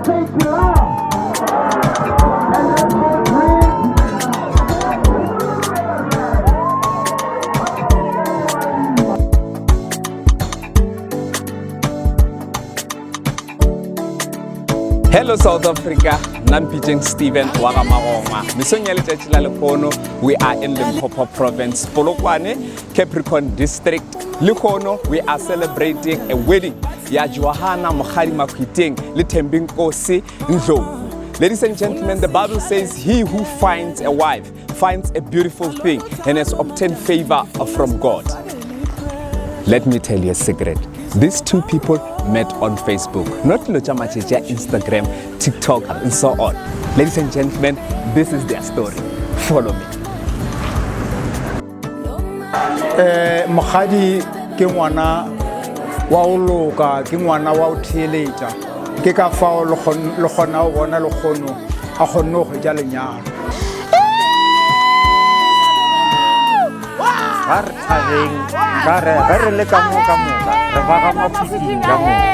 take love. And let's go dream. Hello South Africa, nna mpitseng Steven wa ga Magongwa. Mesong ya letšatši la lehono, we are in Limpopo Province, Polokwane, Capricorn District. Lehono we are celebrating a wedding ya Johanna Mokgadi Makhwiteng le Thembinkosi Ndlovu. Ladies and gentlemen, the Bible says he who finds a wife finds a beautiful thing and has obtained favor from God. Let me tell you a secret. These two people met on Facebook, not dilo tša matšatši a Instagram, TikTok, and so on. Ladies and gentlemen, this is their story. Follow me. Eh, Mokgadi ke ngwana wa go loka, ke ngwana wa go theeletša. Ke ka fao le kgona go bona lekgono a kgonne go hwetša lenyalo. Ga re thabeng ka re ge re le ka mo ka moka re ba ga maphuting ka moka.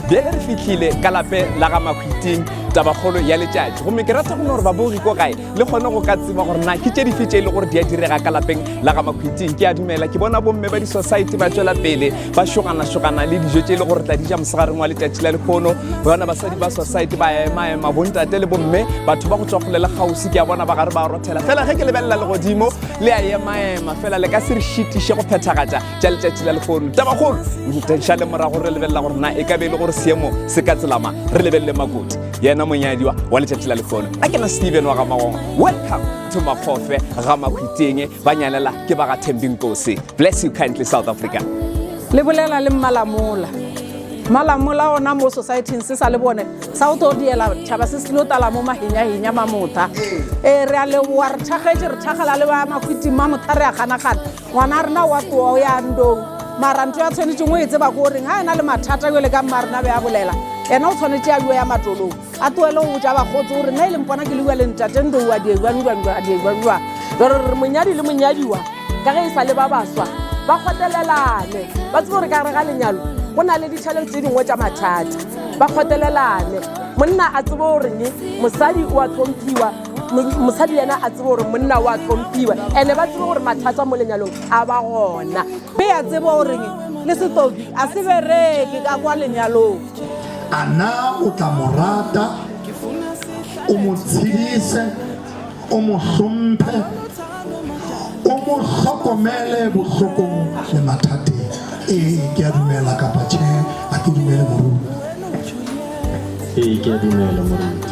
Bjale re fihlile ka lapeng la ga Makhwiting, tabakgolo ya letšatši. Gomme ke rata go no gore babogi ko gae le kgone go ka tseba gore na ke tše dife tše e le gore di a direga ka lapeng la ga Makhwiting. Ke a dumela ke bona bomme ba di-society ba tšwela pele ba šogana-šogana le dijo tše e le gore tla di ja mosegareng wa letšatši la lekgono. Bona basadi ba society ba ema-ema, bontate le bomme, batho ba go tšwa kgole le kgauswi ke a bona ba gare ba rothela. Fela ge ke lebelela legodimo le a ema-ema fela le ka se re šitiše go phethagatša tša letšatši la lehono. Tabakgolo šale morago re lebelela gore na e ka be e le gore seemo se ka tselama re lebelele makoti yena monyadiwa wa letšatši la lehono. A ke na Steven wa ga Magongwa. Welcome to Makgofe ga Makhwiteng ba nyalela ke ba ga Thembinkosi. Bless you kindly South Africa. Le bolela le Mmalamola. Mmalamola ona mo society se sa le bone sa o tlo diela tšhaba se se tlo tala mo mahenyahenya mamotha. Ee re a leboa re thakgetše re thakgala le ba Makhwiting mamotha re a ganagana. Ngwana rena wa tloa o ya ndong mara ntho ya tshwanetseng o e tseba ko goreng ga ena le mathata jale ka mma rena be a bolela ena o tshwanetse a bua ya matolong a tloele go botša bakgotsi gore nna e le mpona ke le bua le ntate ndou a diejwanjwanjwa a diejwanjwa. Jwale re re monyadi le monyadiwa ka ge e sa le ba baswa ba kgotlelelane ba tsebe gore ka gare ga lenyalo go na le di-challenge tše dingwe tša mathata ba kgotlelelane monna a tsebe goreng mosadi o a hlomphiwa mosadi yena a tsebe gore monna o a hlomphiwa ene ba tsebe gore mathata mo lenyalong a ba gona. Mme a tsebe goreng le setoki a se bereke ka kwa lenyalong. A na o tla mo rata, o mo tshedise, o mo hlomphe, o mo hlokomele bohlokong le mathateng? Ee, ke a dumela kapa tjhe, ha ke dumele moruti. Ee, ke a dumela moruti.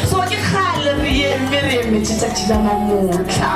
So ke kgale re eme re emetše tšatši la mamotlha.